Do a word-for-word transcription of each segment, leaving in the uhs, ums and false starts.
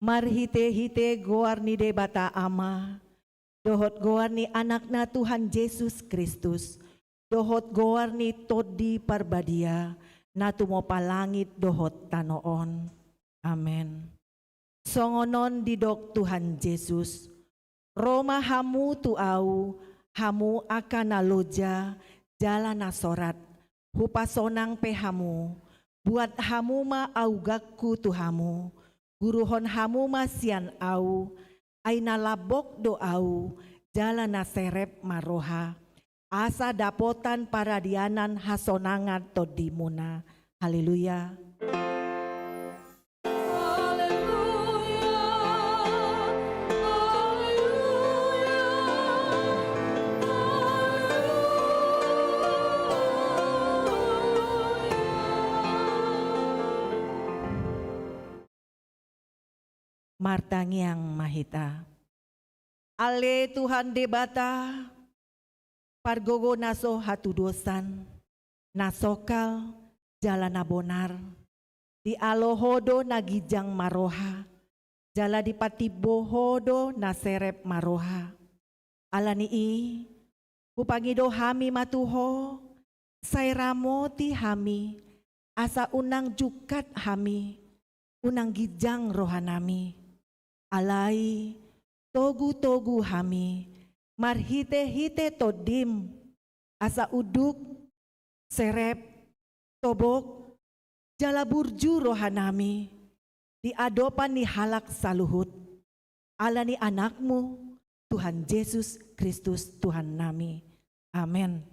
Marhite-hite goar ni Debata Ama, dohot goar ni Anakna Tuhan Jesus Kristus, dohot goar ni Tondi Parbadia, na tumopa langit dohot tano on. Amen. Songon on didok Tuhan Jesus: Ro ma hamu tu Ahu, hamu angka na loja jala na sorat, Hupasonang pe hamu. Buat hamu ma augangku tu hamu, guruhon hamu ma sian Ahu, ai na lambok do Ahu, jala na serep ma roha, asa dapotan paradianan hasonangan tondimuna. Haleluya. Haleluya, haleluya, haleluya. Martangiang ma hita. Ale Tuhan Debata, pargogo na so hatudosan, na sokal jala na bonar, dialo Ho do na ginjang ma roha, jala dipatimbo Ho do na serep ma roha. Ala ni i, hupangido hami ma tu Ho, sai ramoti hami, asa unang jungkat hami, unang ginjang rohanami. Alai togu-togu hami marhite-hite Tondim, asa unduk, serep, tobok, jala burju rohanami di adopan ni halak saluhut, ala ni Anakmu, Tuhan Jesus Kristus Tuhannami. Amen.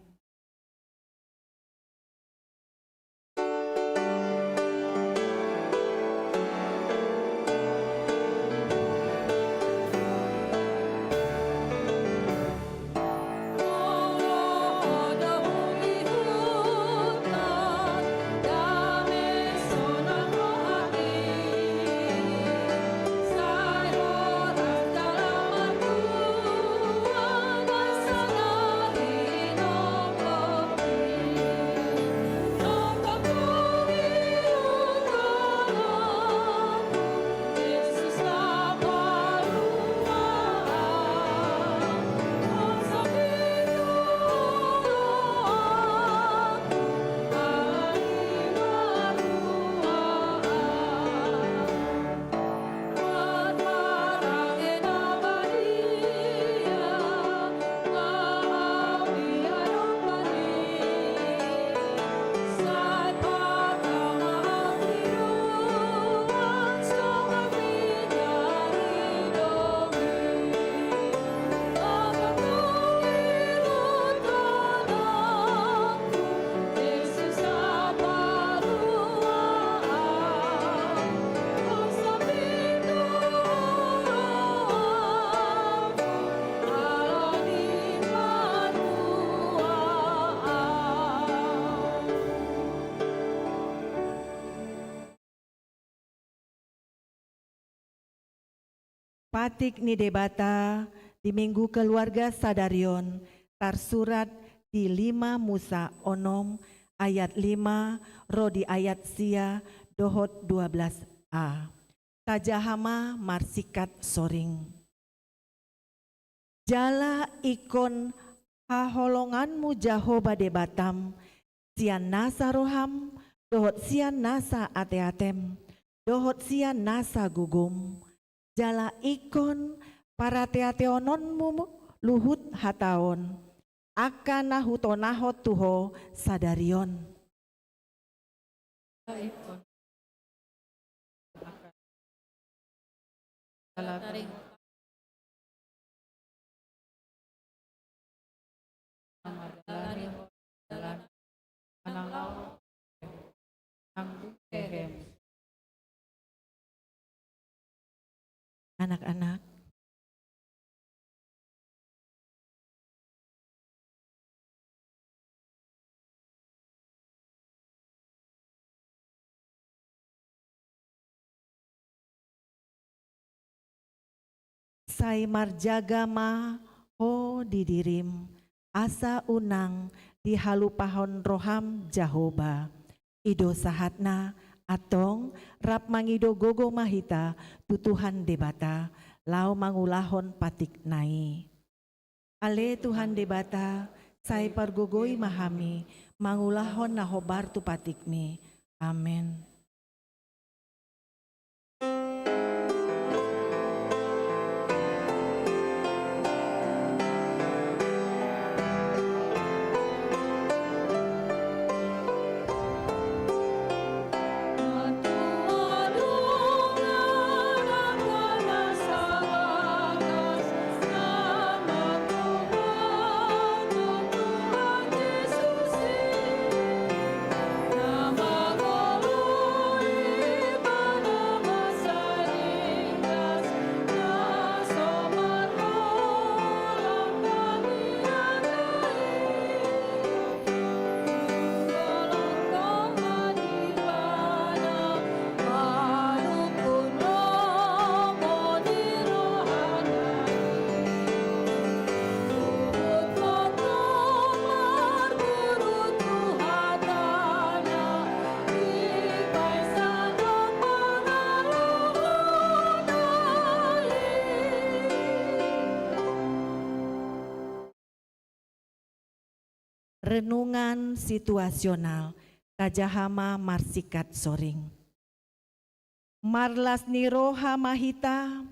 Patik ni Debata di Minggu Keluarga sadari on tarsurat di lima Musa onom ayat lima ro di ayat sia dohot dua belas a. Tajaha ma marsingkat soring. Jala ingkon haholonganmu Jahowa Debatam, sian nasa roham, dohot sian nasa ateatem, dohot sian nasa gogom, jala ingkon parateateononmu luhut hata on, angka na hutonahon tu ho sadari on. Anak-anak. Sai marjaga ma ho di dirim, asa unang dihalupahon roham Jahowa. I do sahatna. Antong, rap mangido gogo ma hita tu Tuhan Debata, laho mangulahon patikna i. Ale Tuhan Debata, sai pargogoi ma hami mangulahon na hombar tu patikmi. Amen. Renungan situasional, tajaha ma marsingkat soring. Marlas ni roha ma hita,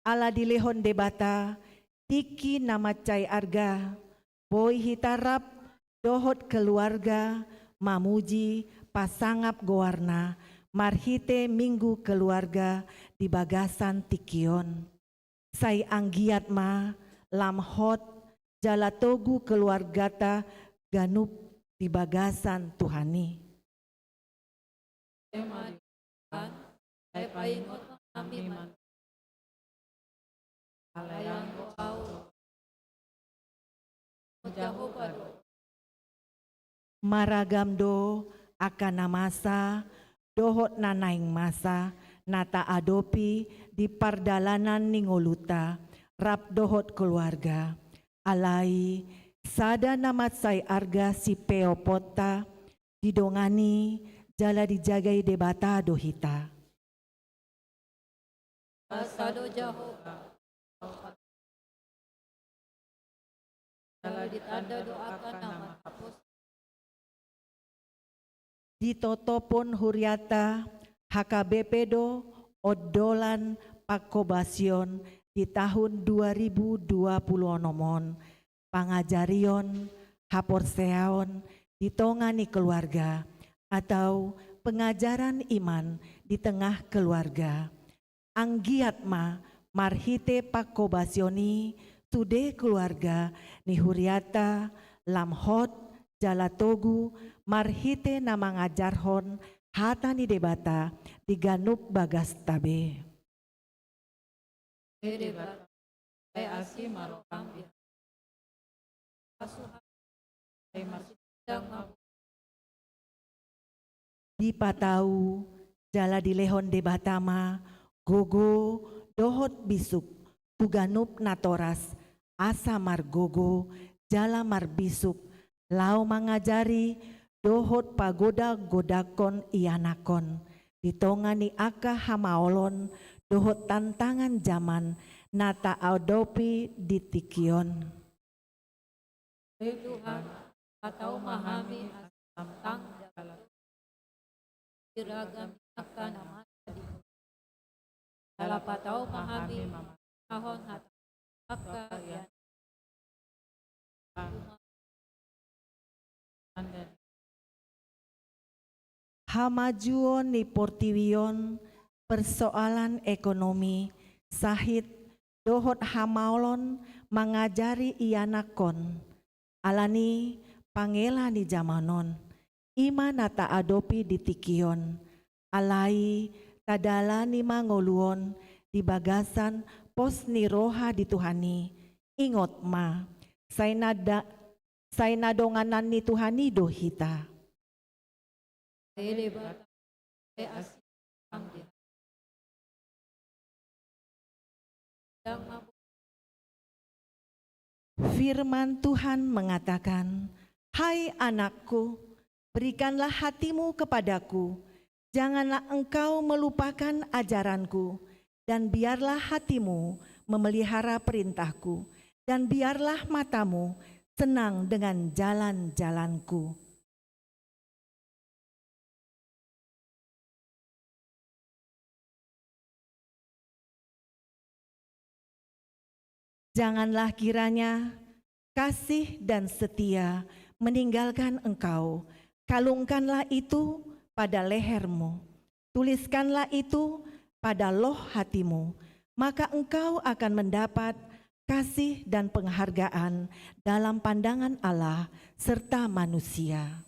ala dilehon Debata tingki na mansai arga, boi hita rap dohot keluarga mamuji pasangap goarna marhite Minggu Keluarga di bagasan tingki on. Sai anggiat ma lam hot jala togu keluargata ganup di bagasan Tuhan i. Ema di Tuhan, sai paingot ma hami ma. Alai anggo au, Jahowa do. Maragam do angka na masa dohot na naeng masa na taadopi di pardalanan ni ngolunta rap dohot keluarga. Alai sada na mansai arga sipeoponta, didongani jala dijagai Debata do hita. Asa do Jahowa. Jala ditanda do angka na manghaposi. Ditotopon hurianta H K B P do ondolan pangkobasion di tahun dua ribu dua puluh onom on, pangajarion haporseaon di tonga ni keluarga, atau pengajaran iman di tengah keluarga. Anggiat ma marhite pangkobasion i sude keluarga ni hurianta lam hot jala togu marhite na mangajarhon hata ni Debata di ganup bagasta be. Ede ba, sai asi ma roham di hami. Pasuhut hami, sai marsidang ma. Dipatau jala dilehon Debata ma gogo dohot bisuk tu ganup natoras, asa margogo jala marbisuk laho mangajari dohot pagodang-godangkon ianakhon di tonga ni angka hamaolon dohot tantangan jaman na taadopi di tingki on. Ale Tuhan, patau ma hami asa lam tang jala togu di ragam ni angka na masa di ngolunta. Jala patau ma hami mangulahon hata angka ianakhon. Hamajuon ni portibi on, persoalan ekonomi, sahit dohot hamaolon mangajari ianakhon. Alani pangela ni jaman on, i ma na taadopi di tingki on. Alai tadalani ma ngolu on di bagasan pos ni roha di Tuhan i. Ingot ma, sai na da-, sai na donganan ni Tuhan i do hita. Ede ba, sai asi ma roham di hami. Firman Tuhan mengatakan, "Hai anakku, berikanlah hatimu kepadaku, Janganlah engkau melupakan ajaranku, dan biarlah hatimu memelihara perintahku, dan biarlah matamu senang dengan jalan-jalanku. Janganlah kiranya kasih dan setia meninggalkan engkau. Kalungkanlah itu pada lehermu. Tuliskanlah itu pada loh hatimu. Maka engkau akan mendapat kasih dan penghargaan dalam pandangan Allah serta manusia.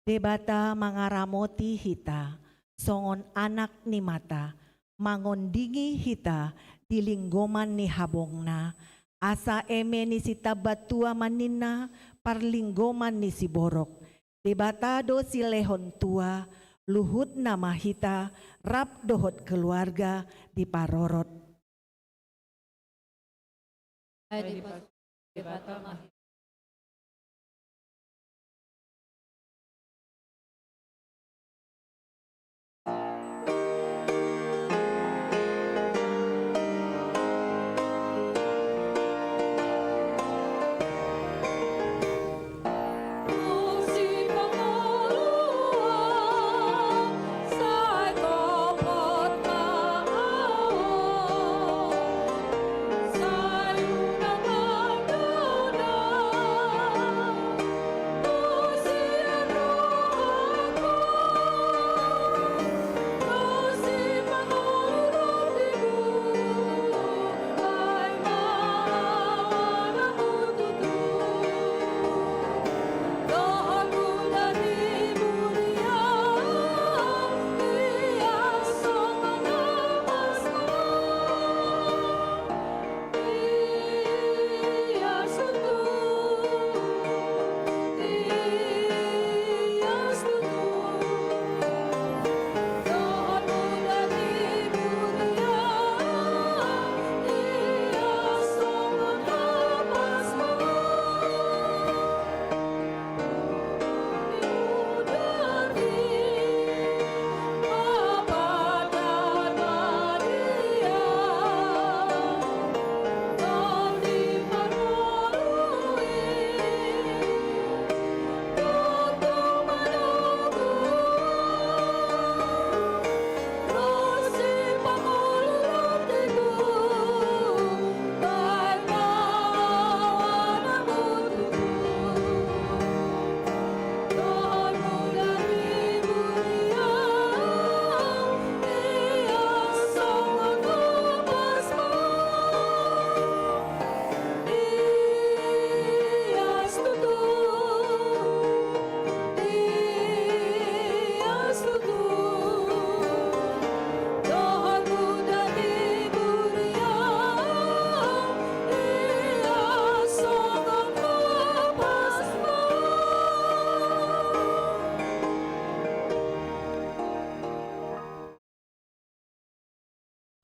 Debata mangaramoti hita songon anak ni mata, mangondingi hita di linggoman ni habongna, asa eme ni sitambatua ma ninna parlinggoman ni siborok. Debata do silehon tua, luhutna ma hita rap dohot keluarga diparorot. Ai dipas-, Debata ma hita.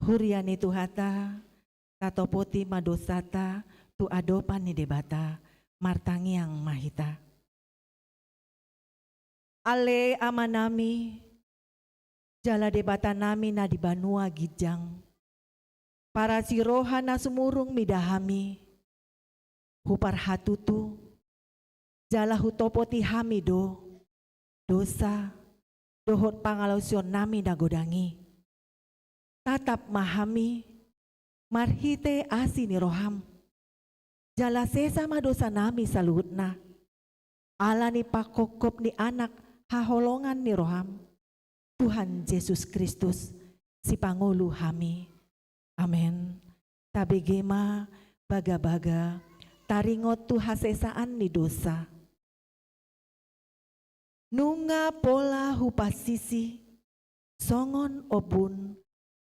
Huria ni Tuhanta, tatopoti ma dosanta tu adopan ni Debata, martangiang ma hita. Ale Amanami, jala Debatanami na di banua ginjang, parasi roha na sumurung mida hami, huparhatutu, jala hutopoti hami do dosa dohot pangalaosionnami na godang i. Tatap ma hami marhite asi ni roham, jala sesa ma dosanami saluhutna, ala ni panghophop ni Anak haholongan ni roham, Tuhan Jesus Kristus, Sipangolu hami. Amen. Tabege ma bagabaga, taringot tu hasesaan ni dosa. Nunga pola hupansisi songon ombun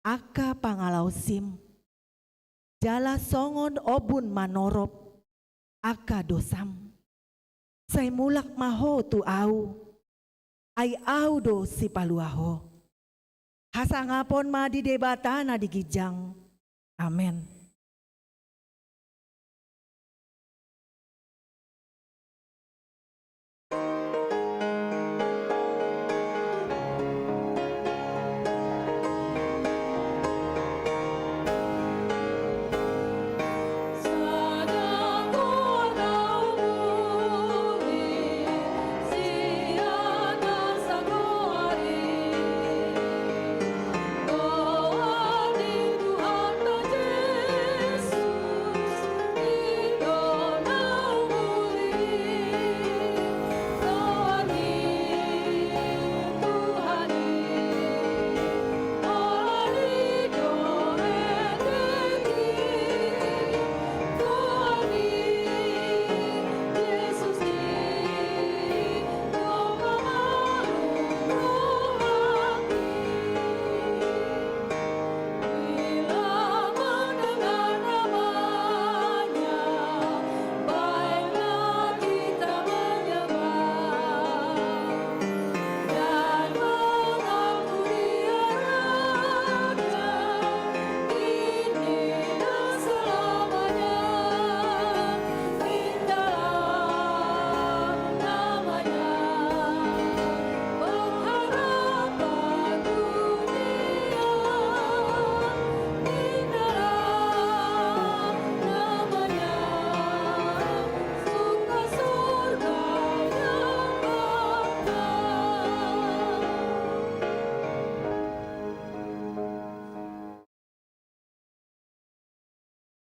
angka pangalaosim, jala songon ombun manorop angka dosam. Sai mulak ma ho tu Ahu, ai Ahu do Sipalua ho. Hasangapon ma di Debata na di ginjang. Amen.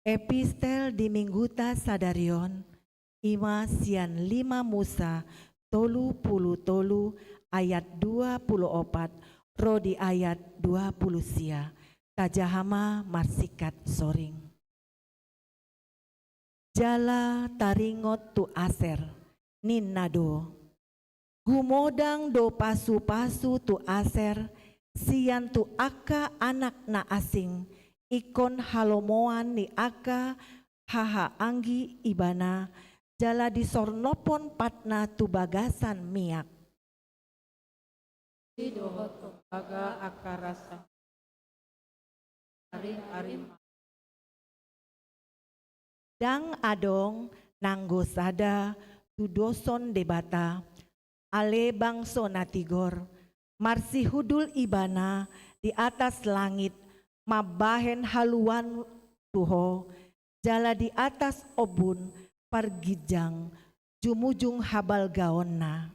Epistel di mingguta sadari on, i ma sian lima Musa tolu pulu tolu ayat dua pulu opat ro di ayat dua pulu sia. Tajaha ma marsingkat soring. Jala taringot tu Aser, ninna do: Gumodang do pasupasu tu Aser sian tu angka anak na asing, ingkon halomoan ni angka hahaanggi ibana, jala disornophon patna tu bagasan miak. Dohot tu baga angka rasa. Ari-ari ma. Ndang adong nanggo sada tudoson Debata, ale bangso na tigor, marsihundul ibana di atas langit, mambahen haluaon tu ho, jala di atas ombun parginjang jumujung habalgaonna.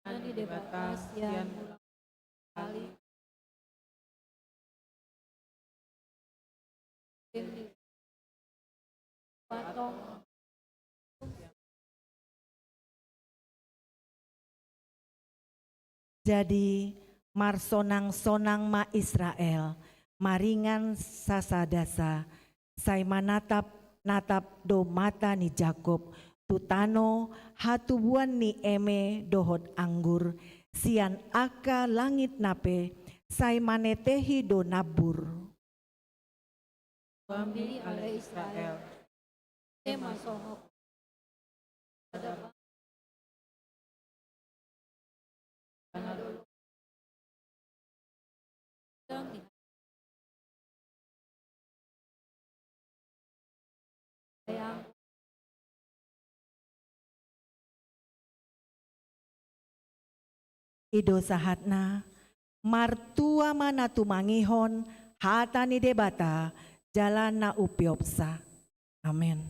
Di Debata sian mulak hali. Patong. Jadi, marsonang-sonang ma Israel, maringan sasadasa, sai manatap-natap do mata ni Jakob tu tano hatubuan ni eme dohot anggur, sian angka langit na pe sai manetehi do nambur. Hami ale Israel, eme songon I do sahatna. Martua ma na tumangihon hata ni Debata jala na umpeopsa. Amen.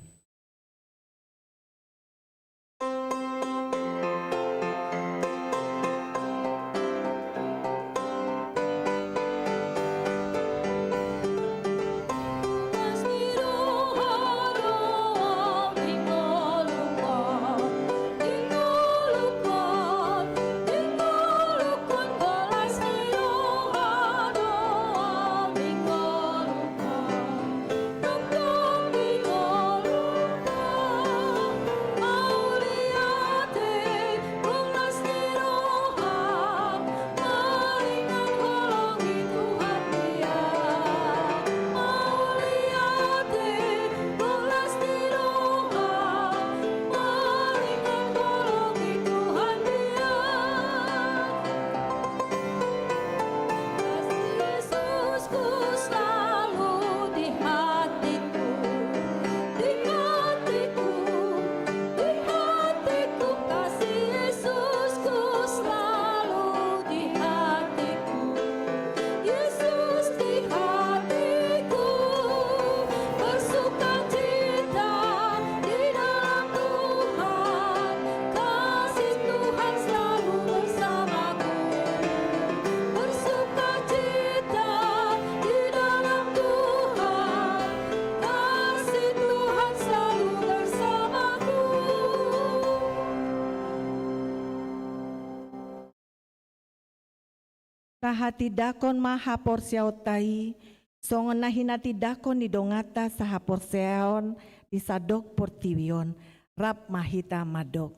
Tahatindangkon ma haporseaonta i, songon na hinatindangkon ni donganta sahaporseaon di sandok portibi on, rap ma hita mandok.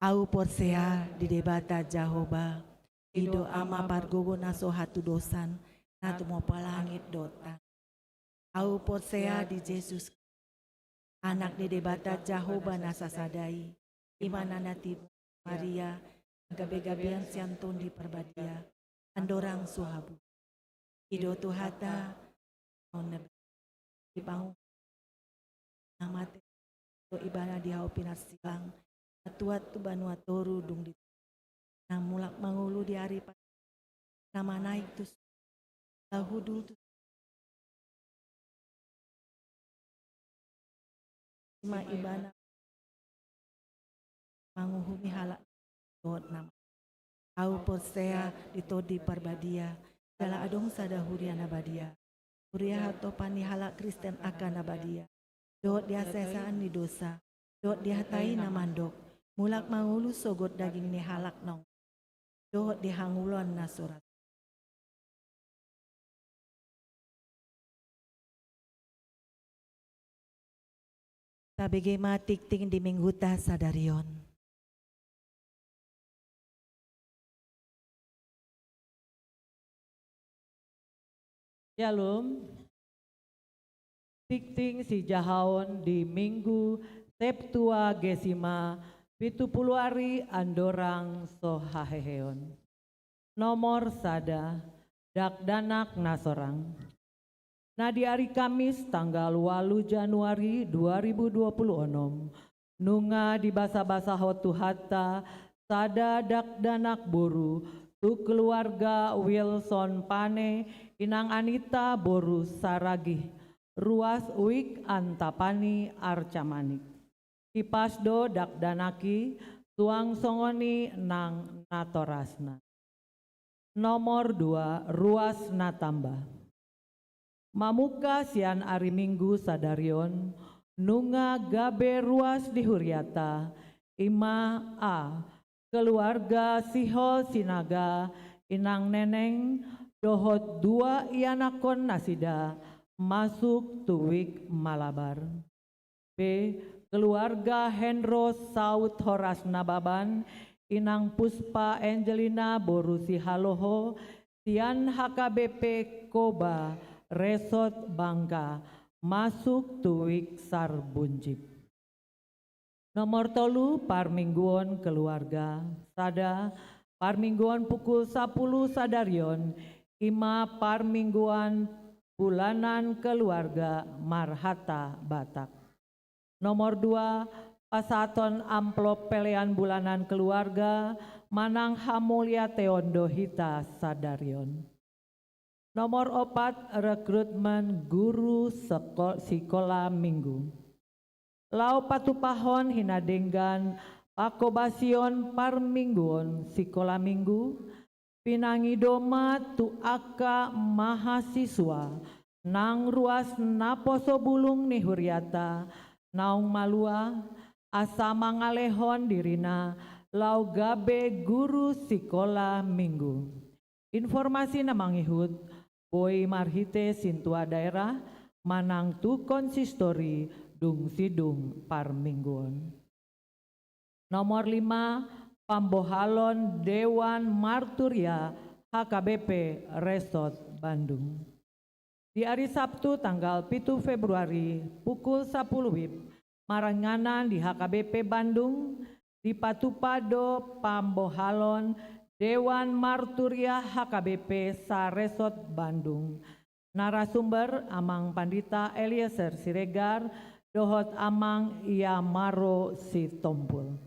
Ahu porsea di Debata Jahowa, i do Ama pargogo na so hatudosan, na tumompa langit dohot tano. Ahu porsea di Jesus, Anak ni Debata Jahowa na sasada i, i ma na tinadingkon Maria, gabe gabean sian Tondi Parbadia, andorang so habuan. I do Tuhanta, on na di pangu na mate, do ibana di hau pinarsilang, na tuat tu banua toru dung di na mulak mangolu di ari pa-, na manaek tu s-, na hundul tu ma ibana manguhumi halak dohot na ma-, Ahu porsea di Tondi Parbadia, jala adong sada huria na badia. Huria hatopan ni halak Kristen angka na badia. Dohot di hasesaan ni dosa. Dohot di hata i na mandok. Mulak mangolu sogot daging ni halak naung. Dohot di hangoluan na so ra. Tabege ma tingting di mingguta sadari on. Syalom. Tingting sijahaon di Minggu Septuagesima, pitu pulu ari andorang so haheheon. Nomor sada, dakdanak na sorang. Na di ari Kamis tanggal ualu Januari dua ribu dua pulu onom, nunga dibasabasahon Tuhanta sada dakdanak boru tu keluarga Wilson Pane, inang Anita boru Saragih, ruas Wik Antapani Arcamanik. Hipas do dakdanak i, suang songon i nang natorasna. Nomor dua, ruas na tamba. Mamungka sian ari Minggu sadari on, nunga gabe ruas di huriata, i ma a, keluarga Sihol Sinaga, inang Neneng, dohot dua ianakhon nasida, masuk tu Wik Malabar. B, keluarga Hendro Saut Horas Nababan, inang Puspa Angelina boru Sihaloho, sian H K B P Koba, Resort Bangka, masuk tu Wik Sarbunjip. Nomor tolu, parmingguon keluarga. Sada, parmingguon pukul sapulu sadari on, i ma parmingguon bulanan keluarga marhata Batak. Nomor dua, pasahaton amplop pelean bulanan keluarga, manang hamauliateon do hita sadari on. Nomor opat, rekrutmen guru seko-, sikola minggu. Laho patupahon hinadenggan pangkobasion parmingguon sikola minggu, pinangido ma tu angka mahasiswa nang ruas naposo bulung ni huriata naung malua, asa mangalehon dirina laho gabe guru sikola minggu. Informasi na mangihut, boi marhite sintua daerah, manang tu konsistori dung sidung parmingguon. Nomor lima, pambohalon Dewan Marturia H K B P Resort Bandung. Di ari Sabtu tanggal pitu Februari pukul sapulu wib, maringanan di H K B P Bandung, dipatupa do pambohalon Dewan Marturia H K B P sa-Resort Bandung. Narasumber Amang Pandita Eliezer Siregar dohot Amang Yamaro Sitompul.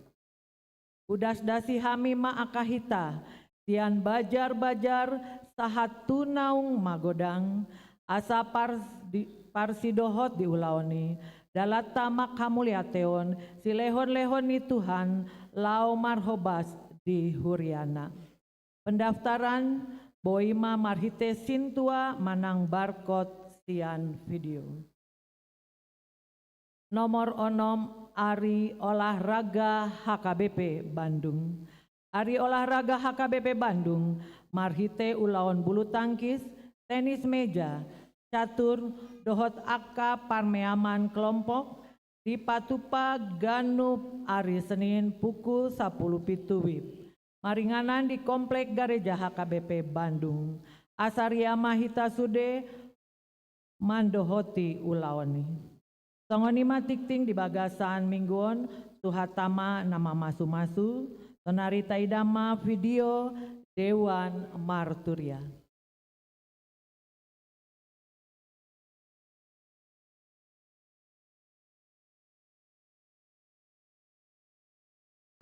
Hudasdasi hami ma angka hita, sian bajar-bajar sahat tu naung magodang, asa pars-, di-, parsidohot di ulaon i, dalanta manghamauliateon, silehon-lehon ni Tuhan, laho marhobas di huriana. Pendaftaran boi ma marhite sintua manang barcode sian video. Nomor onom, Ari Olahraga H K B P Bandung. Ari Olahraga H K B P Bandung marhite ulaon bulu tangkis, tenis meja, catur, dohot angka parmeaman kelompok, dipatupa ganup ari Senin pukul sapuluh pitu WIB. Maringanan di Komplek Gareja H K B P Bandung. Asa riama hita sude mandohoti ulaon i. Songon i ma tingting di bagasan minggu on, Tuhanta ma na mamasu-masu, sonari taida ma video Dewan Marturia.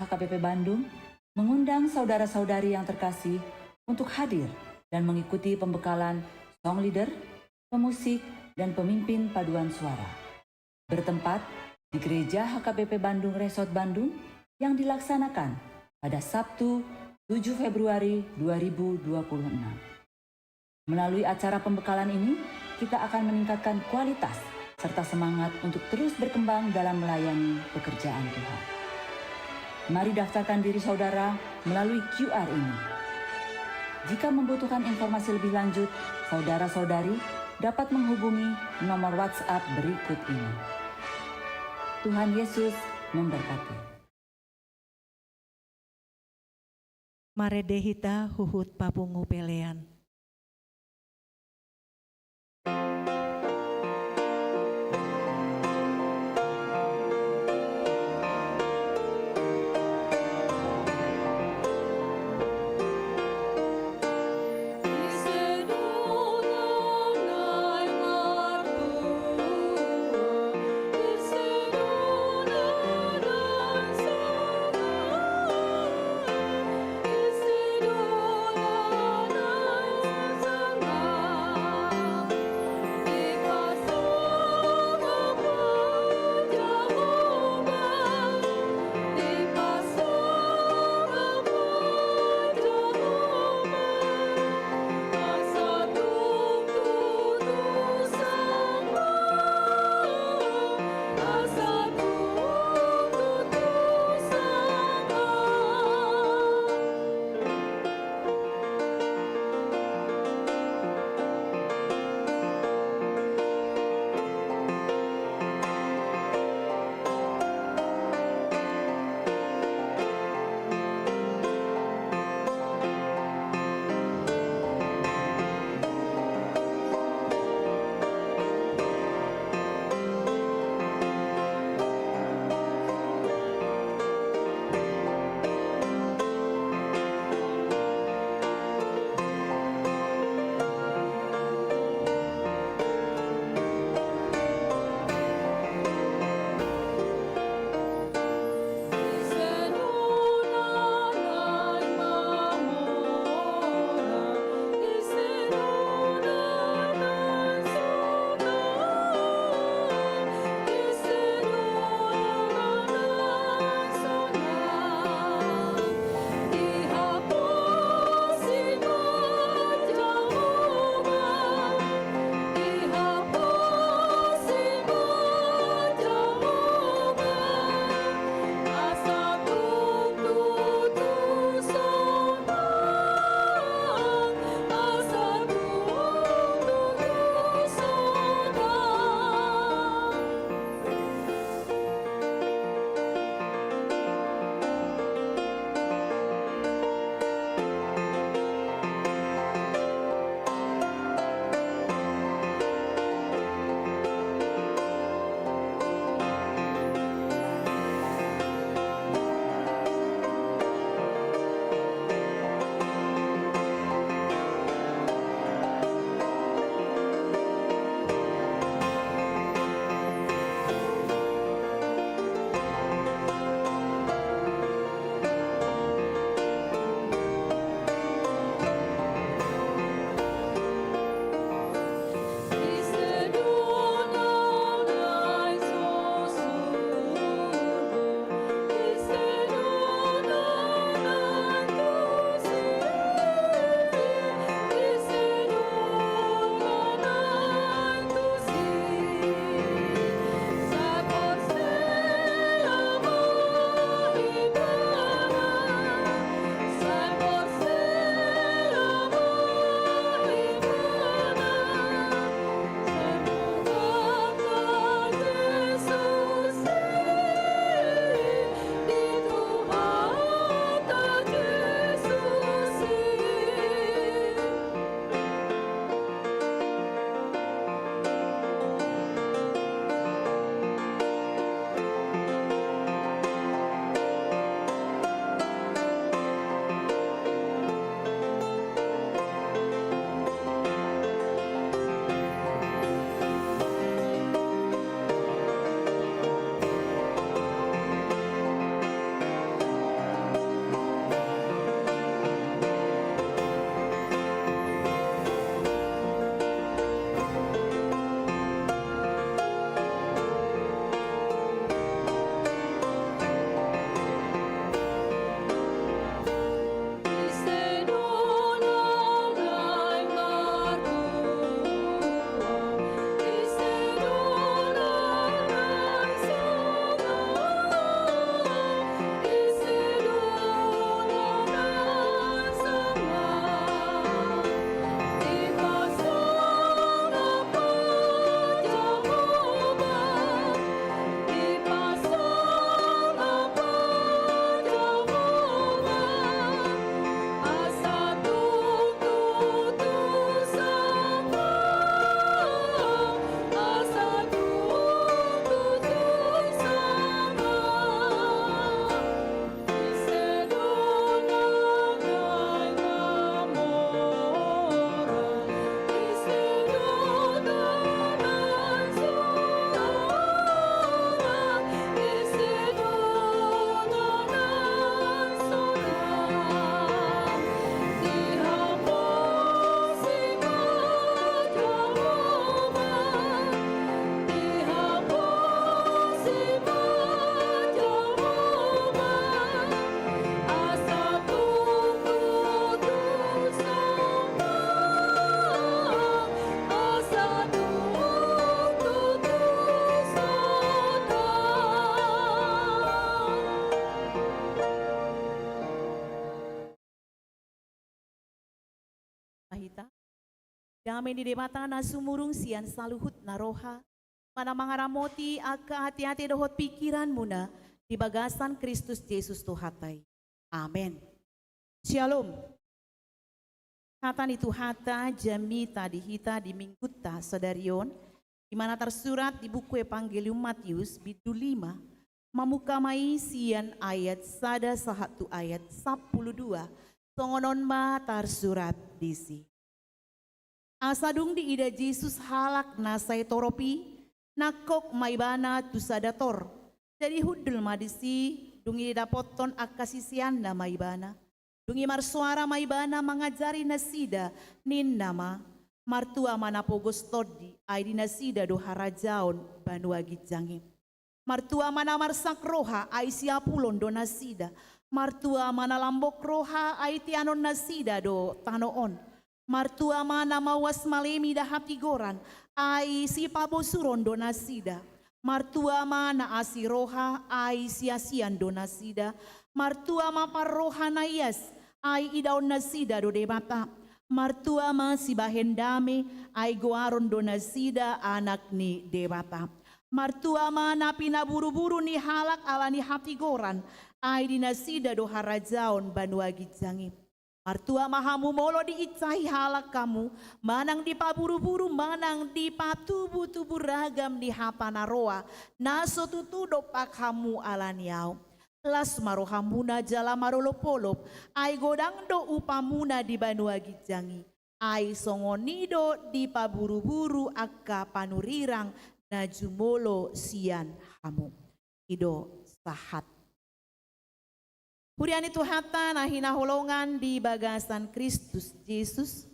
H K B P Bandung mengundang saudara-saudari yang terkasih untuk hadir dan mengikuti pembekalan song leader, pemusik, dan pemimpin paduan suara. Bertempat di Gereja H K B P Bandung Resort Bandung yang dilaksanakan pada Sabtu, tujuh Februari dua ribu dua puluh enam. Melalui acara pembekalan ini, kita akan meningkatkan kualitas serta semangat untuk terus berkembang dalam melayani pekerjaan Tuhan. Mari daftarkan diri saudara melalui Q R ini. Jika membutuhkan informasi lebih lanjut, saudara-saudari dapat menghubungi nomor WhatsApp berikut ini. Tuhan Yesus memberkati. Marende hita huhut papungu pelean. Dame ni Debata na sumurung sian saluhut na roha, manang mangaramoti angka ateate dohot pingkiranmuna di bagasan Kristus Jesus Tuhanta i. Amen. Syalom. Hata ni Tuhanta jamita di hita di minggunta sadari on, di mana tarsurat di buku Evangelium Matius bindu lima, mamungka ma i sian ayat sada sahat tu ayat sampulu dua, songon on ma tarsurat disi. Asa dung diida Jesus halak na sai torop i, nangkok ma ibana tu sada tor. Jadi hundul ma disi, dung i didapothon angka siseanna ma ibana. Dung i marsoara ma ibana mangajari nasida, ninna ma: Martua ma na pogos tondi, ai di nasida do harajaon banua ginjang i. Martua ma na marsak roha, ai siapulon do nasida. Martua ma na lambok roha, ai teanon nasida do tano on. Martua ma na mauas malemi da hatigoran, ai sipabosuron do nasida. Martua ma na asi roha, ai siasian do nasida. Martua ma parroha na ias, ai idaon nasida do Debata. Martua ma sibahen dame, ai goaron do nasida anak ni Debata. Martua ma na pinaburuburu ni halak ala ni hatigoran, ai di nasida do harajaon banua ginjang i. Martua ma hamu molo diinsahi halak hamu, manang dipaburuburu, manang dipatubutubu ragam ni hata na roa, na so tutu dompak hamu ala ni ahu. Las ma rohamuna jala marolopolop, ai godang do upamuna di banua ginjang i. Ai songon i do dipaburuburu angka panurirang na jumolo sian hamu. I do sahat. Huria ni Tuhanta na hinaholongan di bagasan Kristus Jesus.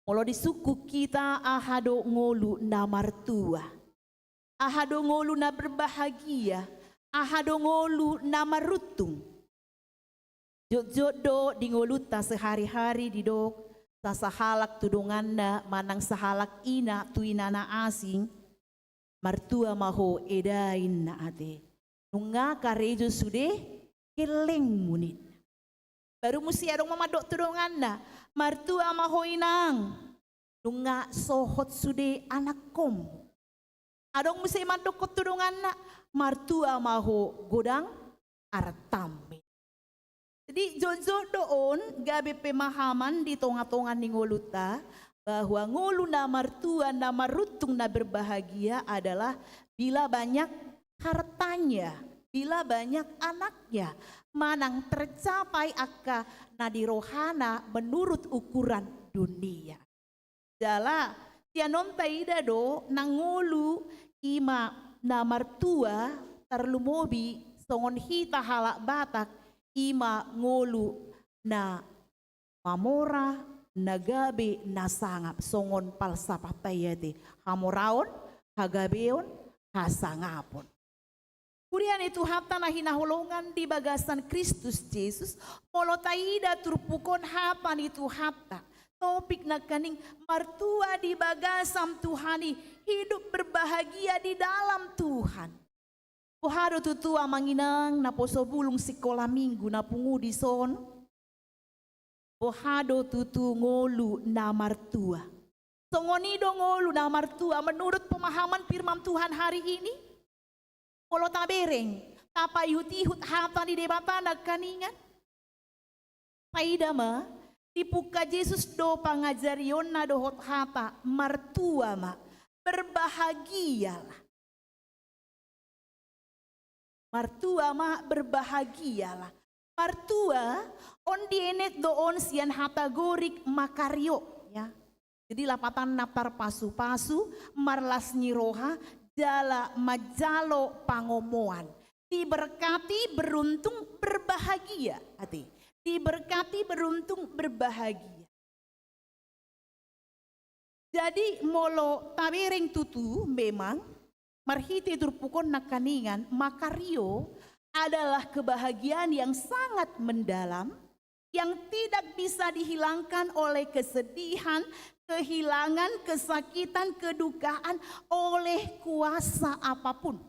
Molo disungkun hita, aha do ngolu na martua? Aha do ngolu na berbahagia? Aha do ngolu na maruntung? Jotjot do di ngolunta sehari-hari didok sasahalak tu donganna manang sahalak ina tu ina na asing: Martua ma ho eda, ninna, ate. Nunga karejo sude gellengmu, ninna. Baru muse adong ma mandok tu donganna: Martua ma ho inang, nunga sohot sude anakkonmu. Adong muse mandokkon tu donganna: Martua ma ho godang artam. Jadi jotjot do on gabe pemahaman di tongatonga ni ngolunta, bahwa ngolu na martua, na maruntung, na berbahagia adalah bila banyak hartanya, bila banyak anaknya, manang tercapai angka na di rohana menurut ukuran dunia. Jala sian on taida do na ngolu i ma na martua, tarlumobi songon hita halak Batak, i ma ngolu na mamora, na gabe, na sangap, songon palsapahta i, ate: hamoraon, hagabeon, hasangapon. Huria ni Tuhanta na hinaholongan di bagasan Kristus Jesus, molo taida turpuk on hata ni Tuhanta, topik nangkaning martua di bagasan Tuhan i, hidup berbahagia di dalam Tuhan. Boha do tutu amang inang na poso bulung sikola minggu na pungu dison? Boha do tutu ngolu na martua? Songon i do ngolu na martua menurut pemahaman firman Tuhan hari ini? Molo tabereng, tapaihutihut hata ni Debata nangkaningan, taida ma, dipungka Jesus do pangajarionna dohot hata martua ma, berbahagialah. Martua ma, berbahagialah. Martua on dienet do on sian hata Gorik makario, ya. Jadi lapatanna tarpasupasu, marlas ni roha, jala manjalo pangomoan. Diberkati, beruntung, berbahagia, ate. Diberkati, beruntung, berbahagia. Jadi molo tabereng tutu, memang marhite turpuk on nangkaningan, makario adalah kebahagiaan yang sangat mendalam, yang tidak bisa dihilangkan oleh kesedihan, kehilangan, kesakitan, kedukaan, oleh kuasa apapun.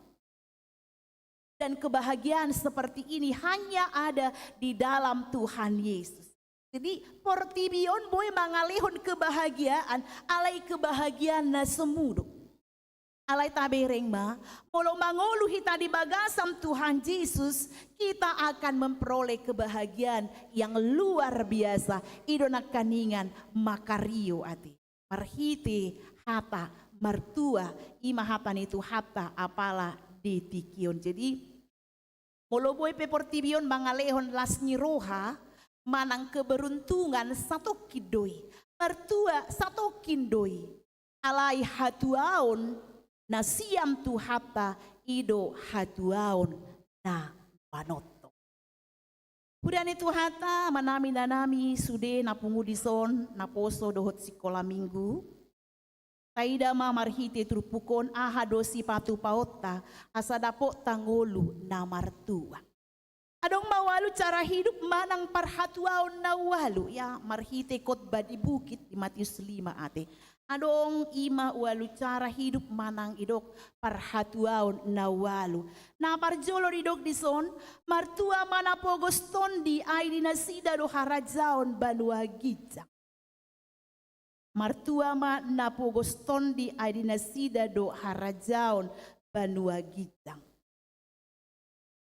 Dan kebahagiaan seperti ini hanya ada di dalam Tuhan Yesus. Jadi portibi on boi mangalehon kebahagiaan, alai kebahagiaan na semu do. Alai tabereng ma, molo mangolu hita di bagasan Tuhan Jesus, kita akan memperoleh kebahagiaan yang luar biasa. I do nangkiningan makario ate. Marhite hata martua, i ma hata ni Tuhanta apala di tingki on. Jadi molo boi pe portibi on mangalehon las ni roha manang keberuntungan, satongkin do i. Martua satongkin do i. Alai hatuaon na sian Tuhanta i do hatuaon na manongtong. Huria ni Tuhanta, amanami, inanami, sude na pungu dison, naposo dohot sikola minggu. Taida ma marhite turpuk on aha do sipatupaonta asa dapotta ngolu na martua. Adong ma ualu cara hidup manang parhatuaon na ualu, ya, marhite khotbah di bukit di Matius lima ate. Adong i ma ualu cara hidup manang didok parhatuaon na ualu. Na parjolo didok dison, martua ma na pogos tondi, ai di nasida do harajaon banua ginjang. Martua ma na pogos tondi, ai di nasida do harajaon banua ginjang.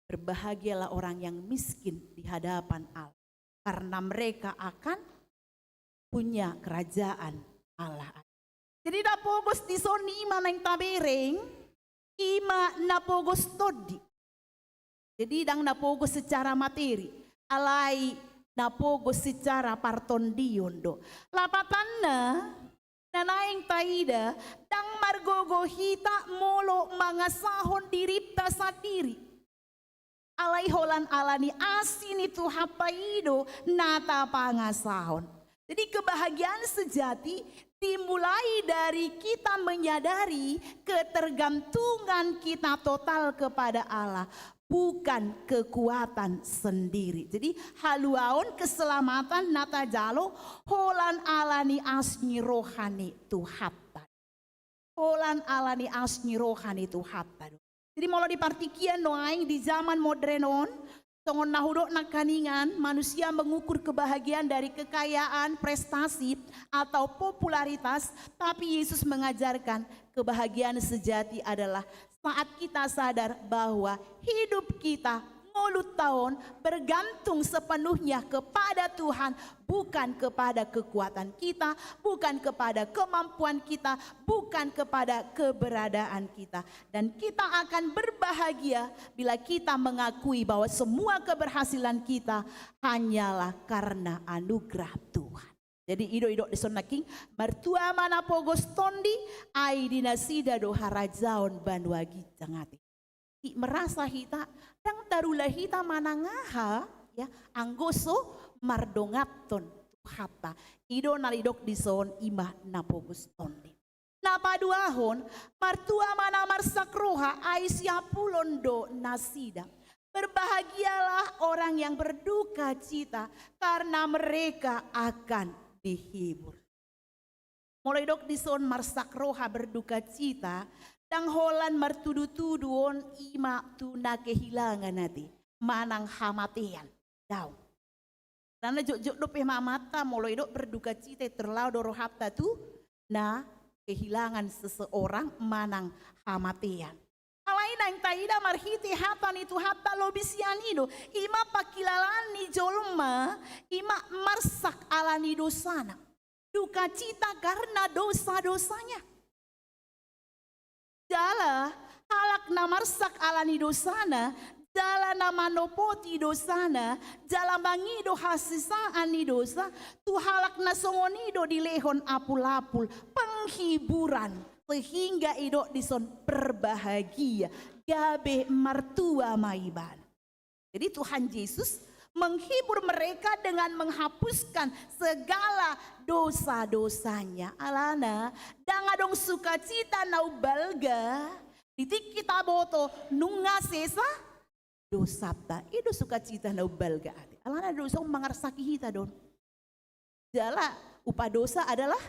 Berbahagialah orang yang miskin di hadapan Allah, karena mereka akan punya kerajaan Allah. Jadi na pogos dison i ma naeng tabereng, i ma na pogos tondi. Jadi ndang na pogos secara materi, alai na pogos secara partondion do. Lapatanna, na naeng taida, ndang margogo hita molo mangasahon dirinta sandiri. Alai holan ala ni asi ni Tuhanta i do na tapangasahon. Jadi kebahagiaan sejati dimulai dari kita menyadari ketergantungan kita total kepada Allah, bukan kekuatan sendiri. Jadi haluaon keselamatan na tajalo holan ala ni asi ni roha ni Tuhanta. Holan ala ni asi ni roha ni Tuhanta do. Jadi molo di partingkian nuaeng di zaman modern on, songon na hudok nangkiningan, manusia mengukur kebahagiaan dari kekayaan, prestasi, atau popularitas, tapi Yesus mengajarkan kebahagiaan sejati adalah saat kita sadar bahwa hidup kita ngolunta on bergantung sepenuhnya kepada Tuhan, bukan kepada kekuatan kita, bukan kepada kemampuan kita, bukan kepada keberadaan kita. Dan kita akan berbahagia bila kita mengakui bahwa semua keberhasilan kita hanyalah karena anugerah Tuhan. Jadi i do didok dison nangkin, martua ma na pogos tondi, ai di nasida do harajaon banua ginjang ate. I merasa hita, ndang tarula hita manang aha, ya, anggo so mardonganhon Tuhanta. I do na didok dison i ma na pogos tondi. Na paduahon, martua ma na marsak roha, ai siapulon do nasida. Berbahagialah orang yang berduka cita, karena mereka akan dihibur. Molo didok dison marsak roha, berduka cita, ndang holan martudutudu on i ma tu na kehilangan ate, manang hamatean. Daong. Karena jotjot dope ma amanta molo didok berduka cita, terlalu do rohanta tu na kehilangan seseorang manang hamatean. Alai naeng taida marhite hata ni Tuhanta lobi sian i do, i ma pangkilalaan ni jolma, i ma marsak ala ni dosana. Duka cita karena dosa-dosanya. Jala halak na marsak ala ni dosana, jala na manopoti dosana, jala mangido hasesaan ni dosa, tu halak na songon i do dilehon apulapul, penghiburan, sehingga didok dison berbahagia, gabe martua ma ibana. Jadi Tuhan Yesus menghibur mereka dengan menghapuskan segala dosa-dosanya. Alana, ndang adong sukacita na umbalga, di tingki taboto nunga sesa dosanta. I do sukacita na umbalga ate. Alana dosa on mangarsaki hita do on. Jala upah dosa adalah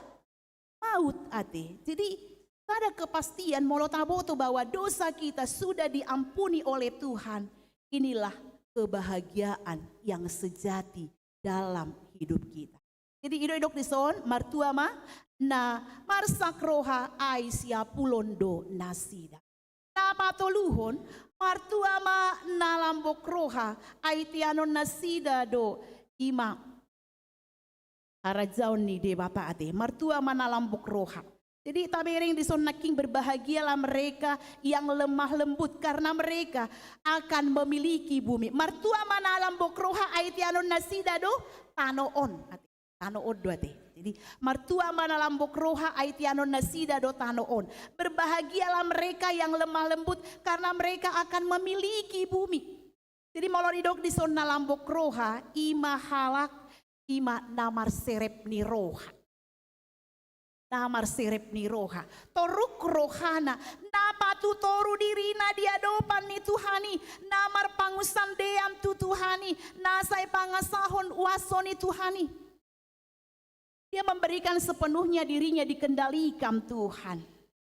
maut ate. Jadi, pada kepastian molo taboto bahwa dosa kita sudah diampuni oleh Tuhan, inilah kebahagiaan yang sejati dalam hidup kita. Jadi i do didok dison, martua ma na marsak roha ai siapulon do nasida. Na patoluhon, martua ma na lambok roha ai teanon nasida do i ma harajaon ni Debata ate. Martua ma na lambok roha. Jadi tabereng dison nangkin, berbahagialah mereka yang lemah lembut karena mereka akan memiliki bumi. Martua ma na lambok roha ai teanon nasida do tano on ate. Tano on do ate. Jadi martua ma na lambok roha ai teanon nasida do tano on. Berbahagialah mereka yang lemah lembut karena mereka akan memiliki bumi. Jadi molo didok dison na lambok roha, i ma halak, i ma na marserep ni roha. Na marserep ni roha. Toruk rohana, na patutoru dirina di adopan ni Tuhan i, na marpangunsandean tu Tuhan i, na sai pangasahon uaso ni Tuhan i. Dia memberikan sepenuhnya dirinya dikendalikan Tuhan.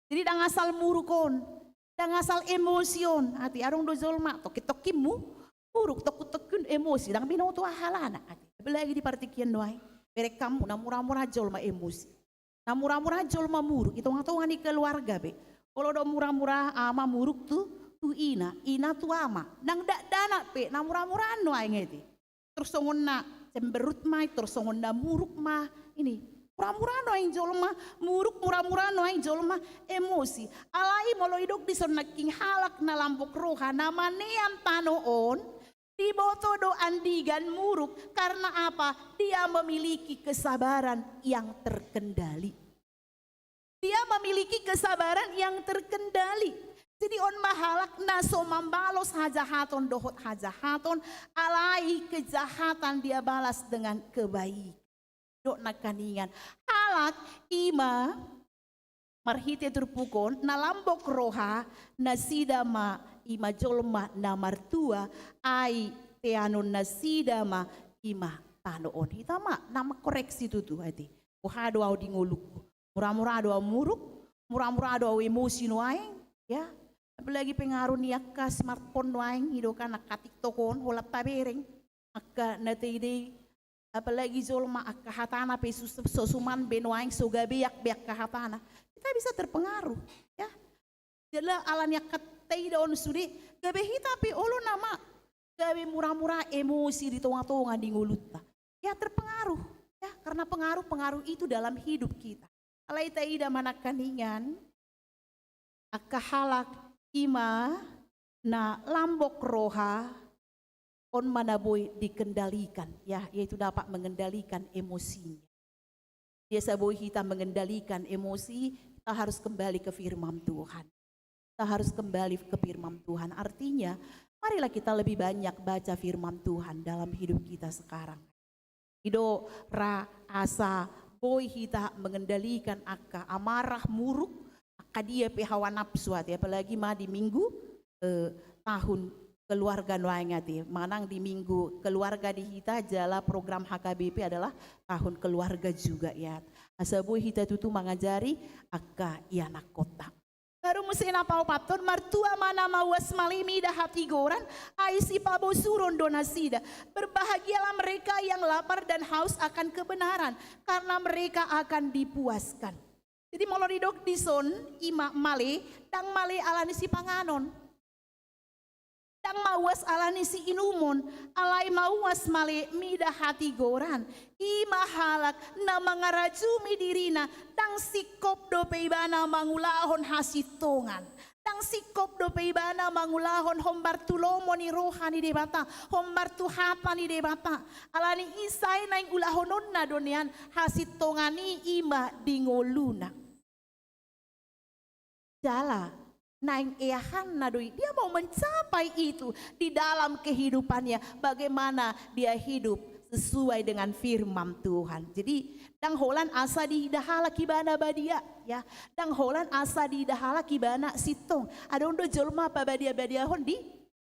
Jadi ndang asal muruk on, ndang asal emosi on. Ate, adong do jolma tongkin-tongkin mu-, muruk, tongkin-tongkin emosi, ndang binoto aha halana. Ate, apalagi di partingkian nuaeng. Bereng hamu, na mura-mura jolma emosi. Na mura-mura jolma muruk, i tonga-tonga ni keluarga pe. Olo do mura-mura ama muruk tu, tu ina, ina tu ama. Nang dakdanak pe, na mura-mura nuaeng ate. Tor songon na cemberut ma i, tor songon na muruk ma i. Mura-mura nuaeng jolma muruk, mura-mura nuaeng jolma emosi. Alai molo didok dison nangkin halak na lambok roha, na manean tano on, diboto do andigan muruk. Karena apa? Dia memiliki kesabaran yang terkendali. Dia memiliki kesabaran yang terkendali. Jadi on ma halak na so mambalos hajahaton dohot hajahaton, alai kejahatan dia balas dengan kebaikan. Dok nangkaningan, halak i ma marhite turpuk on na lambok roha, nasida ma i ma jolma na martua, ai teanon nasida ma i ma tano on. Hita ma na mangkoreksi tutu ate. Boha do au di ngolungku? Mura-mura do au muruk, mura-mura do au emosi nuaeng, ya. Apalagi pengaruh ni angka smartphone nuaeng, i do kan angka TikTok on, holan tabereng angka na tei-tei, apalagi jolma angka hatana pe sus-, so suman be nuaeng, so gabeak be angka hatana. Kita bisa terpengaruh, ya. Jala ala ni angka taida on sude, gabe hita pe olo nama gabe mura-mura emosi di tonga-tonga ni ngolunta. Ya, terpengaruh. Ya, karena pengaruh-pengaruh itu dalam hidup kita. Alai taida ma nangkaningan, angka halak i ma na lambok roha, on ma na boi dikendalikan, ya, yaitu dapat mengendalikan emosinya. Biasa boi hita mengendalikan emosi, kita harus kembali ke firman Tuhan. Kita harus kembali ke firman Tuhan. Artinya, marilah kita lebih banyak baca firman Tuhan dalam hidup kita sekarang. I do ra asa boi hita mengendalikan angka amarah, muruk, angka dia pe hawa nafsu ate, apalagi ma di minggu, eh, tahun keluarga nuaeng ate, manang di minggu keluarga di hita jala program H K B P adalah tahun keluarga juga, ya. Asa boi hita tutu mangajari angka ianakhonta. Baru muse na paopathon, martua ma na mauas male mida hatigoran, ai sipabosuron do nasida. Berbahagialah mereka yang lapar dan haus akan kebenaran, karena mereka akan dipuaskan. Jadi molo didok dison, i ma male, ndang male ala ni sipanganon. Ndang mauas ala ni siinumon, alai mauas male mida hatigoran. I ma halak na mangarajumi dirina, ndang singkop dope ibana mangulahon hasintongan. Ndang singkop dope ibana mangulahon hombar tu lomo ni roha ni Debata, hombar tu hata ni Debata. Ala ni i sai naeng ulahononna do nian hasintongan i, i ma di ngoluna. Jala naeng eahanna do i, dia mau mencapai itu di dalam kehidupannya, bagaimana dia hidup sesuai dengan firman Tuhan. Jadi, ndang holan asa diida halak ibana badia, ya. Ndang holan asa diida halak ibana sintong. Adong do jolma pabadia-badiahon di,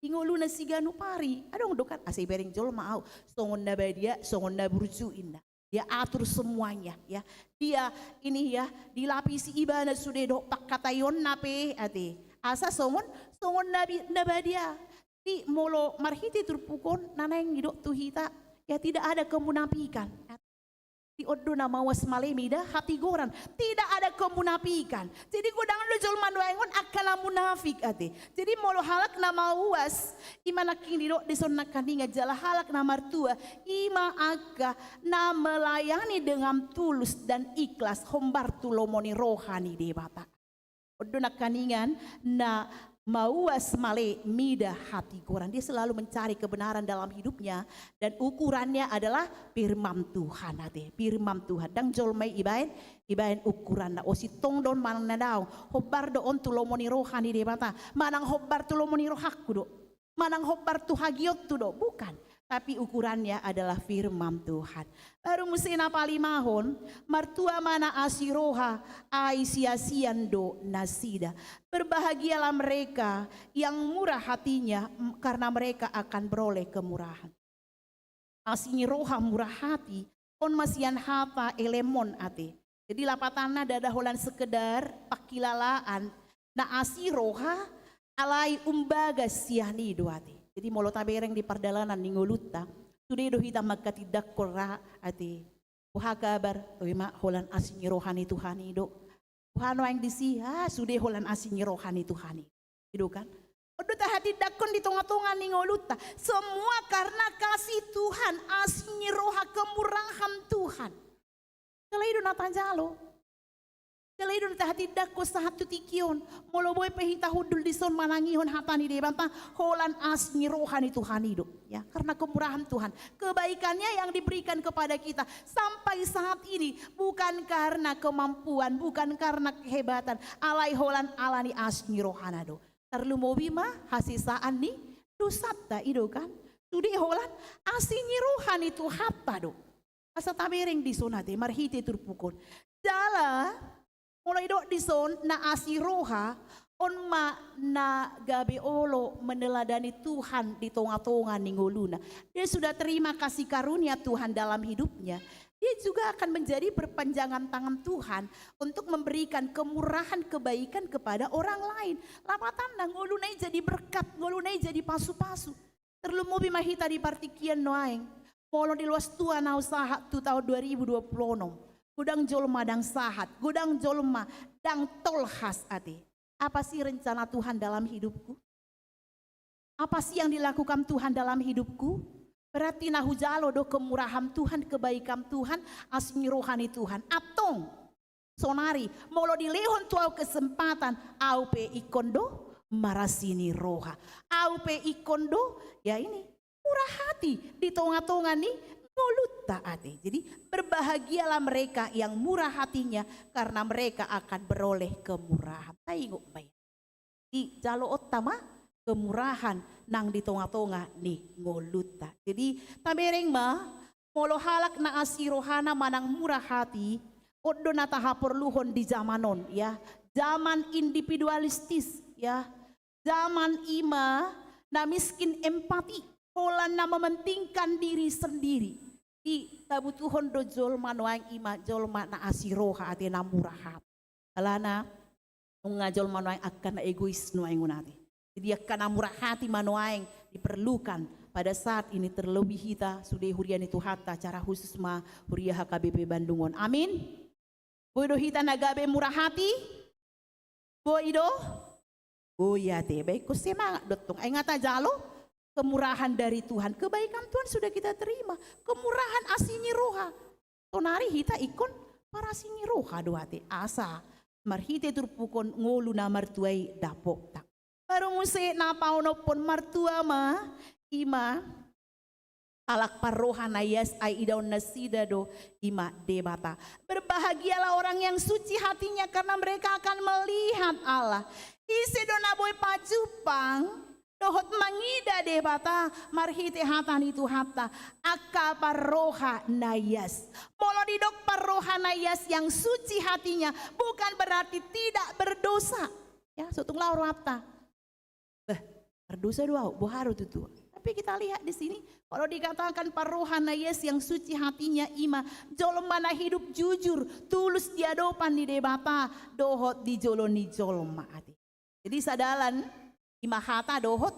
di ngoluna siganup ari. Adong do kan, asa ibereng jolma au, songon na badia, songon na burju, inna. Dia atur semuanya, ya. Dia ini, ya, dilapisi ibana sude dohot pangkataionna pe, ate. Asa songon, songon na bi-, na badia. Di molo marhite turpuk on, na naeng didok tu hita, Ya, tidak ada kemunafikan. Di on do na mauas male mida hatigoran. Tidak ada kemunafikan. Jadi godang do jolma nuaeng on angka na munafik ate. Jadi molo halak na mauas, ima nangkin didok dison nangkaningan jala halak na martua, ima angka na melayani dengan tulus dan ikhlas hombar tu lomo ni roha ni Debata. On do nangkaningan na mauas male mida hatigoran. Dia selalu mencari kebenaran dalam hidupnya dan ukurannya adalah firman Tuhan ate. Firman Tuhan. Ndang jolma i ibaen, ibaen ukuranna. O sintong do on manang na daong. Hombar do on tu lomo ni roha ni Debata. Manang hombar tu lomo ni rohangku do. Manang hombar tu hagiontu do, bukan. Tapi ukurannya adalah firman Tuhan. Baru muse na palimahon, martua ma na asi roha, ai siasian do nasida. Berbahagialah mereka yang murah hatinya, m-, karena mereka akan beroleh kemurahan. Asi ni roha, murah hati, on ma sian hata elem on ate. Jadi lapatanna ndada holan sekedar pangkilalaan na asi roha, alai umbagas sian i do ate. Jadi molo tabereng di pardalanan ni ngolunta, sude do hita mangkatindangkon ra ate. Boha kabar? Toe ma holan asi ni roha ni Tuhan i do. Boha nuaeng disi? Ah, sude holan asi ni roha ni Tuhan i. I do kan? On do tahatindangkon di tongatonga ni ngolunta. Semua karena kasih Tuhan, asi ni roha, kemurahan Tuhan. Jala i do na tajalo. Jala i do na tahatindangkon sahat tu tingki on. Molo boi pe hita hundul dison manangihon hata ni Debata, holan asi ni roha ni Tuhan i do. Ya, karena kemurahan Tuhan. Kebaikannya yang diberikan kepada kita sampai saat ini bukan karena kemampuan, bukan karena kehebatan, alai holan ala ni asi ni rohana do. Tarlumobi ma hasesaan ni dosanta i do kan. Sude holan asi ni roha ni Tuhanta do. Asa tabereng dison ate marhite turpuk on. Jala molo didok dison na asi roha, on ma na gabe olo meneladani Tuhan di tongatonga ni ngoluna. Dia sudah terima kasih karunia Tuhan dalam hidupnya. Dia juga akan menjadi perpanjangan tangan Tuhan untuk memberikan kemurahan kebaikan kepada orang lain. Lapatanna ngoluna i jadi berkat, ngoluna i jadi pasupasu. Tarlumobi ma hita di partingkian nuaeng. Molo di loas Tuhan au sahat tu taon dua ribu dua puluh onom, godang jolma ndang sahat, godang jolma ndang tolhas ate. Apa sih rencana Tuhan dalam hidupku? Apa sih yang dilakukan Tuhan dalam hidupku? Berarti na hujalo do kemurahan Tuhan, kebaikan Tuhan, asi ni roha ni Tuhan. Antong sonari, molo dilehon tu au kesempatan, au pe ingkon do marasi ni roha. Au pe ingkon do, ya ini, murah hati di tongatonga ni ngolunta ate. Jadi, berbahagialah mereka yang murah hatinya, karena mereka akan beroleh kemurahan. Taingot ma i. Dijalo onta ma kemurahan nang di tongatonga ni ngolunta. Jadi, tabereng ma, molo halak na asi rohana manang murah hati, on do na tahaporluhon di zaman on, ya. Zaman individualistis, ya. Zaman ima na miskin empati, holan na mementingkan diri sendiri. Di tabutuhon do jolma nuaeng ima jolma na asi roha ate, na murah hati. Alana nunga jolma nuaeng angka na egois nuaeng on ate. Jadi angka na murah hati ma nuaeng diperlukan pada saat ini, terlebih hita sude huria ni Tuhanta, acara khusus ma huria H K B P Bandung on. Amin. Boi do hita na gabe murah hati? Boi do? Boi ate, baik, ingkon semangat do tong. Ai nga tajalo kemurahan dari Tuhan, kebaikan Tuhan sudah kita terima. Kemurahan asi ni roha. Sonari hita ingkon parasi ni roha do ate, asa marhite turpuk on ngolu na martua i dapot. Baru muse na paonomhon, martua ma ima halak parroha na ias, ai idaon nasida do ima Debata. Berbahagialah orang yang suci hatinya, karena mereka akan melihat Allah. Ise do na boi pajumpang dohot mangida Debata marhite hata ni Tuhanta? Angka parroha na ias. Molo didok parroha na ias, yang suci hatinya, bukan berarti tidak berdosa. Ya, so tung laho rohanta, bah, mardosa do au, boha do tutu. Tapi kita lihat di sini, kalau dikatakan parroha na ias yang suci hatinya, ima jolma na hidup jujur, tulus di adopan ni Debata dohot di jolo ni jolma ate. Jadi sadalan ima hata dohot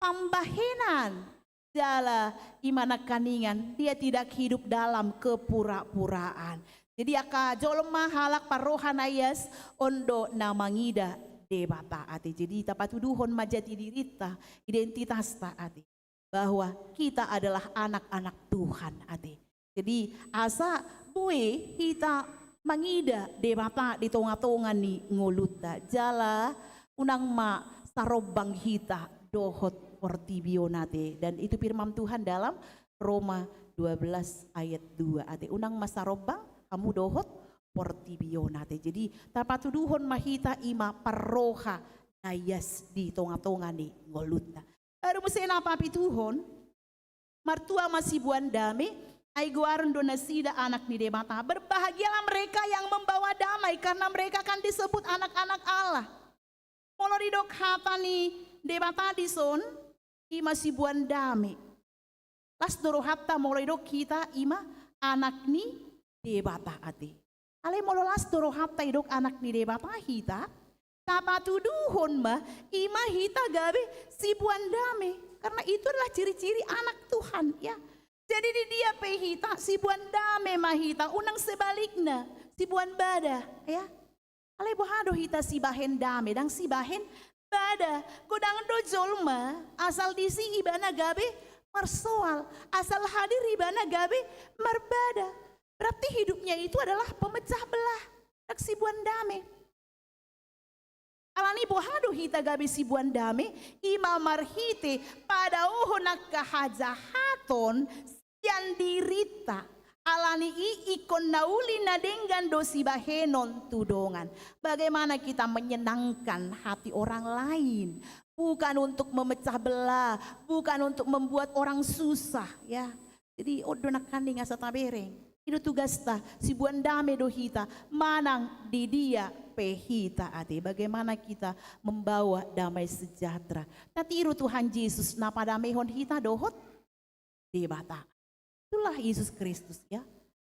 pambahenan. Jala ima nangkaningan, dia tidak hidup dalam kepura-puraan. Jadi angka jolma halak parroha na ias on do na mangida Debata ate. Jadi tapatuduhon ma jati dirinta, identitasta ate, bahwa kita adalah anak-anak Tuhan ate. Jadi asa boi hita mangida Debata di tonga-tonga ni ngolunta, jala unang ma sarombang hita dohot portibi on ate. Dan itu firman Tuhan dalam Roma dua belas ayat dua ate, unang ma sarombang hamu dohot portibi on ate. Jadi tapatuduhon ma hita ima parroha na ias di tonga-tonga ni ngolunta. Baru muse na papituhon, martua ma siboan dame, ai goaron do nasida anak ni Debata. Berbahagialah mereka yang membawa damai, karena mereka akan disebut anak-anak Allah. Molo didok hata ni Debata dison, ima siboan dame. Las do rohanta molo didok hita ima anak ni Debata ate. Alai molo las do rohanta didok anak ni Debata hita, tapatuduhon ma ima hita gabe siboan dame. Karena itu adalah ciri-ciri anak Tuhan, ya. Jadi di dia pe hita siboan dame ma hita, unang sebalikna, siboan bada, ya. Alai boha do hita sibahen dame, ndang sibahen bada. Godang do jolma asal disi ibana gabe marsoal, asal hadir ibana gabe marbada. Berarti hidupnya itu adalah pemecah belah, ndang siboan dame. Alani boha do hita gabe siboan dame? Ima marhite padaohon angka hajahaton sian dirinta. Alani i ingkon na uli na denggan do sibahenon tu dongan. Bagaimana kita menyenangkan hati orang lain? Bukan untuk memecah belah, bukan untuk membuat orang susah, ya. Jadi on do nangkaning asa tabereng. I do tugasta, siboan dame do hita manang di dia pe hita ate. Bagaimana kita membawa damai sejahtera? Tatiru Tuhan Jesus na padamehon hita dohot Debata. Itulah Yesus Kristus, ya.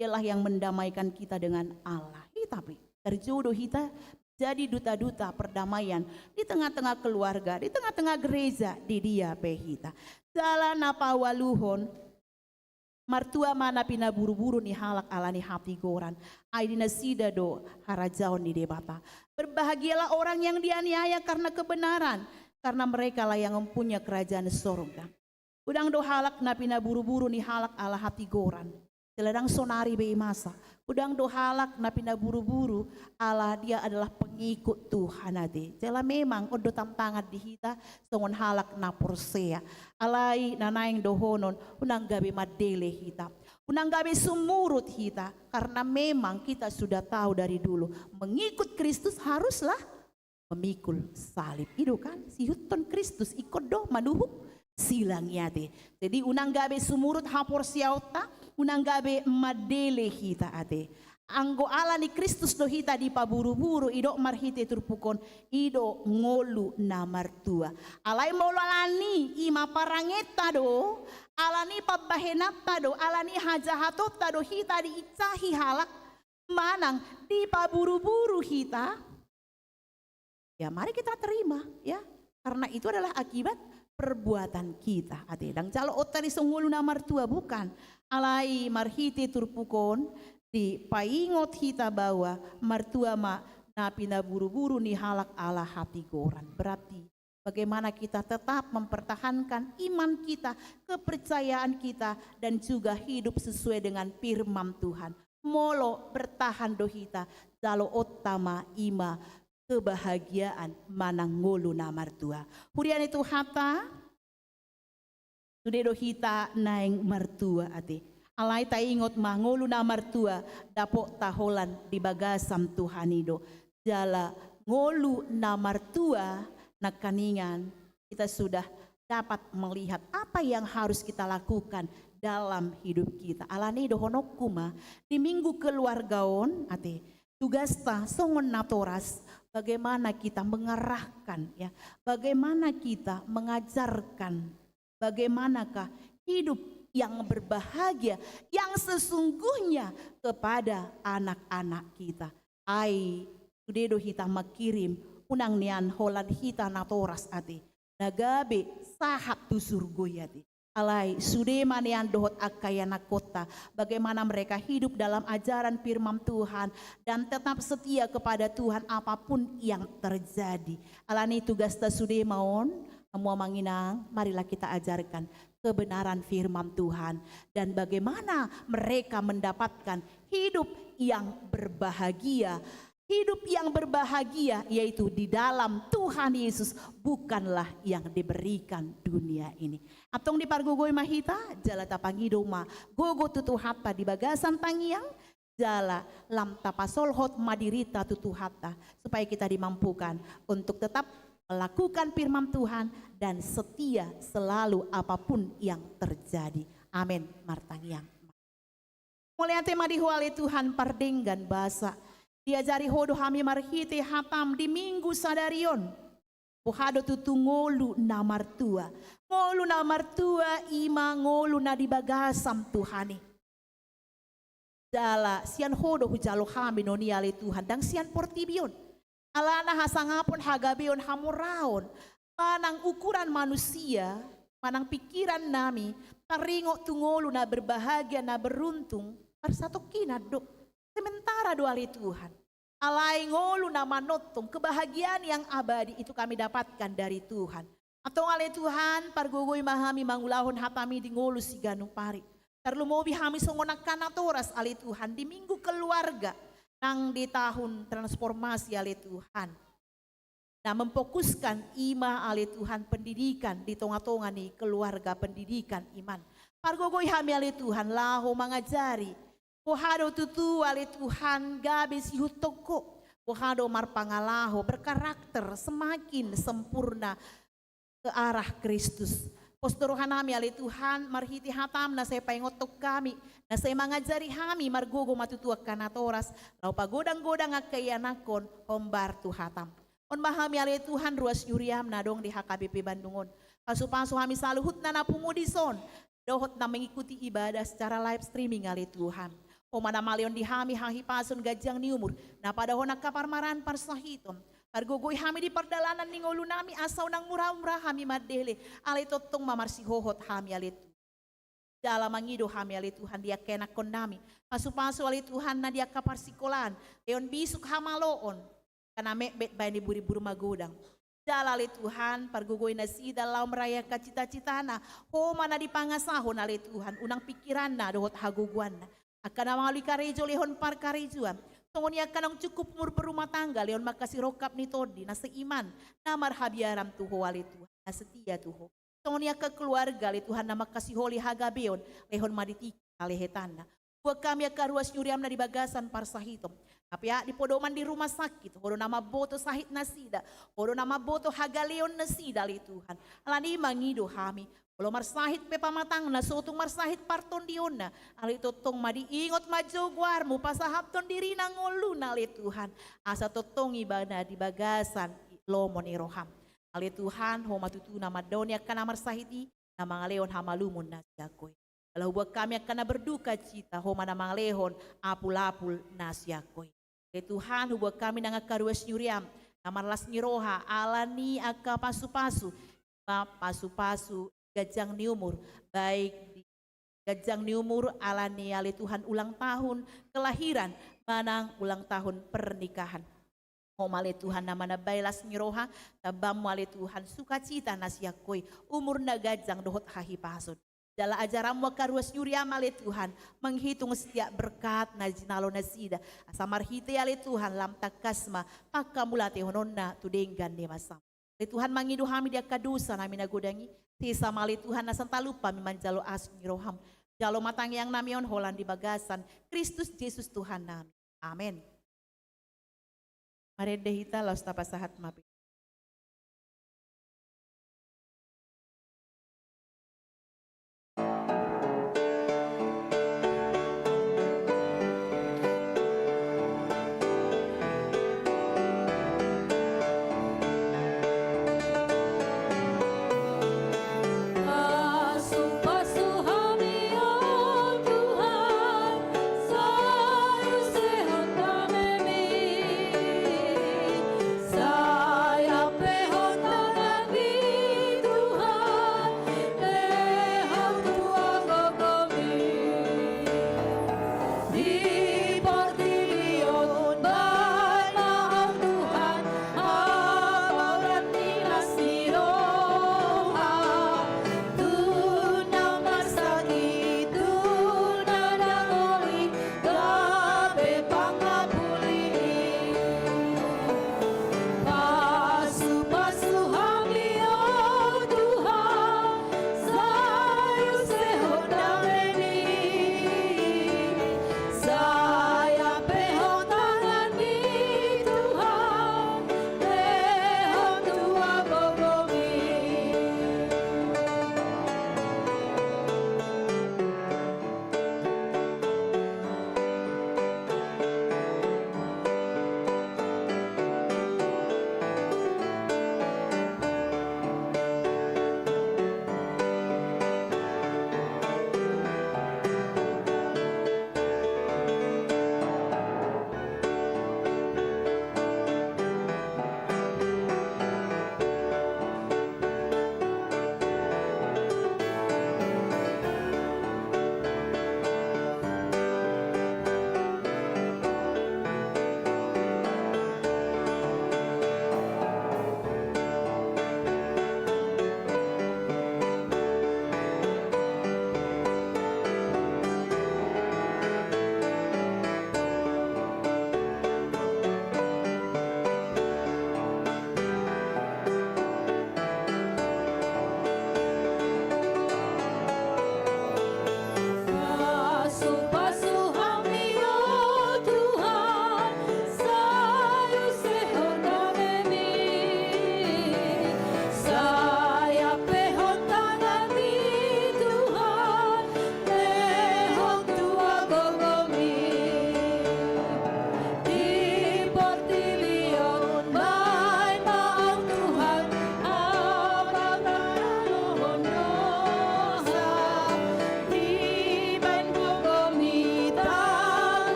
Dialah yang mendamaikan kita dengan Allah. Hita pe tarjou do hita jadi duta-duta perdamaian di tengah-tengah keluarga, di tengah-tengah gereja, di dia pe hita. Jala na paualuhon, martua ma na pinaburu-buru ni halak alani hatigoran, ai di nasida do harajaon ni Debata. Berbahagialah orang yang dianiaya karena kebenaran, karena merekalah yang mempunyai kerajaan sorga. Godang do halak na pinaburu-buru ni halak ala hatigoran. Jala ndang sonari be i masa. Godang do halak na pinaburu-buru ala dia adalah pengikut Tuhan ate. Jala memang on do tantangan di hita songon halak na porsea. Alai na naeng dohonon, unang gabe mandele hita. Unang gabe sumurut hita. Karena memang kita sudah tahu dari dulu, mengikut Kristus haruslah memikul salib. I do kan, siihuthon Kristus ingkon do manuhuk silang i ate. Jadi unang gabe sumurut haporseaonta, unang gabe mandele hita ate. Anggo ala ni Kristus do hita dipaburu-buru, didok marhite turpuk on, i do ngolu na martua. Alai molo alani i ma parangenta do, alani pambahenanta do, alani hajahatonta do hita diinsahi halak, manang dipaburu-buru hita, ya mari kita terima, ya. Karena itu adalah akibat perbuatan kita. Ate, ndang jalo onta dison ngolu na martua, bukan. Alai marhite turpuk on dipaingot hita bahwa martua ma na pinaburu-buru ni halak ala hatigoran. Berarti bagaimana kita tetap mempertahankan iman kita, kepercayaan kita, dan juga hidup sesuai dengan firman Tuhan. Molo bertahan do hita, jalo onta ma i ma kebahagiaan manang ngolu na martua. Huria ni Tuhanta, sude do hita naeng martua ate. Alai taingot ma, ngolu na martua dapot ta holan di bagasan Tuhan i do. Jala ngolu na martua nangkaningan kita sudah dapat melihat apa yang harus kita lakukan dalam hidup kita. Alani dohononku ma, di minggu keluarga on ate, tugasta songon natoras, bagaimana kita mengarahkan, ya, bagaimana kita mengajarkan, bagaimanakah hidup yang berbahagia, yang sesungguhnya kepada anak-anak kita. Ai sude do hita mangkirim, unang nian holan hita natoras ate, na gabe sahat tu surgo i ate. Alai sude ma nian dohot angka ianakhonta, bagaimana mereka hidup dalam ajaran firman Tuhan dan tetap setia kepada Tuhan apapun yang terjadi. Alani tugasta sude ma on, hamu amang inang, marilah kita ajarkan kebenaran firman Tuhan dan bagaimana mereka mendapatkan hidup yang berbahagia. Hidup yang berbahagia yaitu di dalam Tuhan Yesus, bukanlah yang diberikan dunia ini. Antong dipargogoi ma hita, jala tapangido ma gogo tu Tuhanta di bagasan tangiang, jala lam tapasolhot ma dirita tu Tuhanta, supaya kita dimampukan untuk tetap melakukan firman Tuhan dan setia selalu apapun yang terjadi. Amin. Martangiang. Mauliate ma di Ho ale Tuhan pardenggan basa. Diajari Ho do hami marhite hataM di Minggu sadari on. Boha do tutu ngolu na martua? Ngolu na martua i ma ngolu na di bagasan Tuhan i. Jala sian Ho do hujalo hami non i ale Tuhan, ndang sian portibi on. Alana hasangapon, hagabeon, hamoraon manang ukuran manusia, manang pingkiran nami, taringot tu ngolu na berbahagia, na beruntung, parsatongkinan do. Sementara do ale Tuhan. Alai ngolu na manongtong, kebahagiaan yang abadi itu kami dapatkan dari Tuhan. Antong ale Tuhan, pargogoi ma hami mangulahon hataMi di ngolu siganup ari. Tarlumobi hami songon angka natoras ale Tuhan di Minggu Keluarga nang di tahun transformasi ale Tuhan. Na memfokuskan i ma ale Tuhan pendidikan di tonga-tonga ni keluarga, pendidikan iman. Pargogoi hami ale Tuhan laho mangajari. Boha do tutu ale Tuhan gabe siihuthon Ho? Boha do marpangalaho, berkarakter semakin sempurna ke arah Kristus? Pos do roha nami ale Tuhan marhite hataM na sai paingothon hami, na sai mangajari hami, margogo ma tutu angka natoras laho pagodang-godang angka ianakhon hombar tu hataM. On ma hami ale Tuhan ruas ni huriaM na adong di H K B P Bandung on. Pasu-pasu hami saluhutna na pungu dison dohot na mengikuti ibadah secara live streaming ale Tuhan. Ho ma na mangalehon di hami hahipason, ganjang ni umur, na padahon angka parmaraan parsahiton. Pargogoi hami di pardalanan ni ngolu nami asa unang mura-mura hami mandele, alai tongtong ma marsihohot hami ale Tuhan. Jala mangido hami ale Tuhan di angka ianakhon nami. Pasu-pasu ale Tuhan na di angka parsikolaan, lehon bisuk hamaloon, angka na metmet bahen imbur-imbur magodang. Jala ale Tuhan, pargogoi nasida laho meraih angka cita-citana. Ho ma na dipangasahon ale Tuhan, unang pingkiranna dohot hagogoanna. Angka na mangalului karejo lehon parkarejoan. Songon i angka naung cukup umur berumah tangga lehon ma angka sirongkap ni tondi na seiman, na marhabiaran tu Ho ale Tuhan, na setia tu Ho. Songon i angka keluarga ale Tuhan na mangkasiholi hagabeon, lehon ma di tingki halehetanna. Buat hami angka ruas ni huriaM na di bagasan parsahiton, na peak di podoman di rumah sakit, Ho do na mamboto sahit nasida, Ho do na mamboto hagaleon nasida ale Tuhan. Alani i mangido hami, molo marsahit pe pamatangna, so tung marsahit partondionna, alai tongtong ma diingot ma jo goarMu, pasahathon dirina ngoluna ale Tuhan, asa tongtong ibana di bagasan lomo ni rohaM. Ale Tuhan, Ho ma tutu na mandaoni angka na marsahit i, na mangalehon hamalumon na sian Ho i. Jala hubuat hami angka na berduka cita, Ho ma na mangalehon apul-apul na sian Ho i. Ale Tuhan, hubuat hami nang angka ruas ni huriaM na marlas ni roha alani angka pasu-pasu, ma pasu-pasu ganjang ni umur, baik di ganjang ni umur alani ale Tuhan ulang tahun kelahiran manang ulang tahun pernikahan. Ho ma ale Tuhan na manambai las ni roha, tambaonMu ale Tuhan sukacita na sian Ho i, umur na ganjang dohot hahipason. Jala ajaranMu angka ruas ni huriaM ale Tuhan menghitung setiap berkat na jinalo nasida, asa marhite i ale Tuhan lam tangkas ma pangkamauliatehononna tu denggan ni basaM. Ale Tuhan, mangido hami di angka dosa nami na godang i, sesa ma ale Tuhan, asa santalup hami manjalo asup ni rohaM. Jalo ma tangiang nami on holan di bagasan Kristus Jesus Tuhan nami. Amen. Marende hita laos tapasahat ma pe.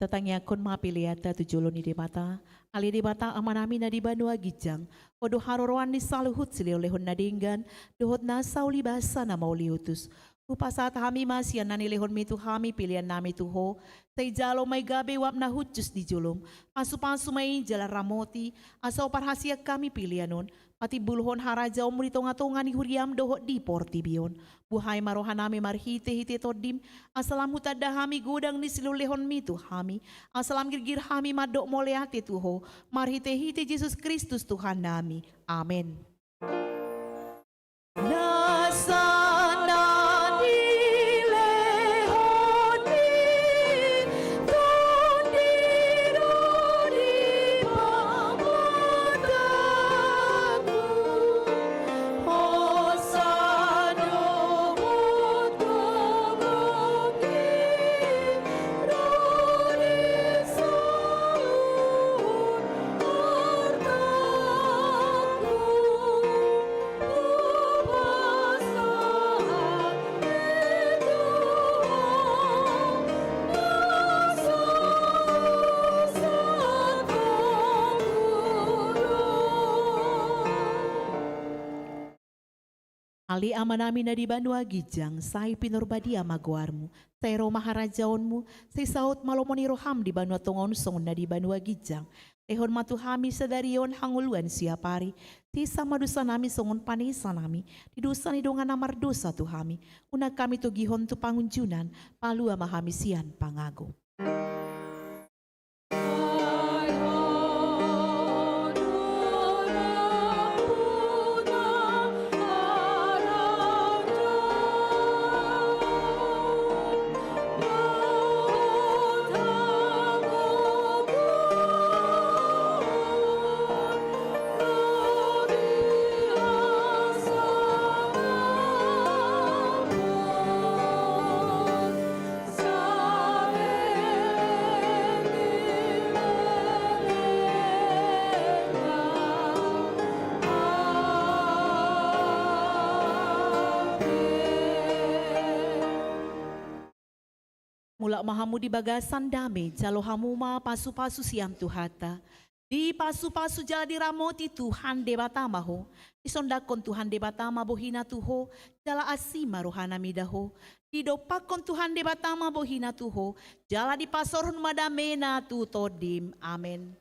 Tatangiangkon ma peleanta tu jolo ni Debata. Ale Debata Amanami na di banua ginjang, Ho do haroroan ni saluhut silehonlehon na denggan dohot na saulibasa na mauliutus. Hupasahat hami ma sian na nilehonmi tu hami peleannami tu Ho. Sai jalo ma i gabe uap na hushus di jolom. Pasupasu ma i jala ramoti, asa huparhasiang hami pelean on patimbulhon harajaonmu di tongatonga ni huriam dohot di portibi on. Buhai ma rohanami marhitehite Tondim, asa lam hutanda hami godang ni silehonlehonmi tu hami, asa lam girgir hami mandok mauliate tu Ho, marhitehite Jesus Kristus Tuhannami. Amen. Ale Amanami na di banua ginjang, sai pinarbadia ma goarmu, sai ro ma harajaonmu, sai saut ma lomo ni roham di banua tonga on songon na di banua ginjang. Lehon ma tu hami sadari on hangoluan siapari. Sesa ma dosanami songon panesanami di dosa ni dongan na mardosa tu hami. Unang hami togihon tu pangunjunan, palua ma hami sian pangago. Mulak ma hamu di bagasan dame, jalo hamu ma pasupasu sian Tuhanta. Dipasupasu jala diramoti Tuhan Debata ma ho. Disondangkon Tuhan Debata ma bohina tu ho, jala asi ma rohana mida ho. Didompakkon Tuhan Debata ma bohina tu ho, jala dipasaorhon ma damena tu tondim. Amen.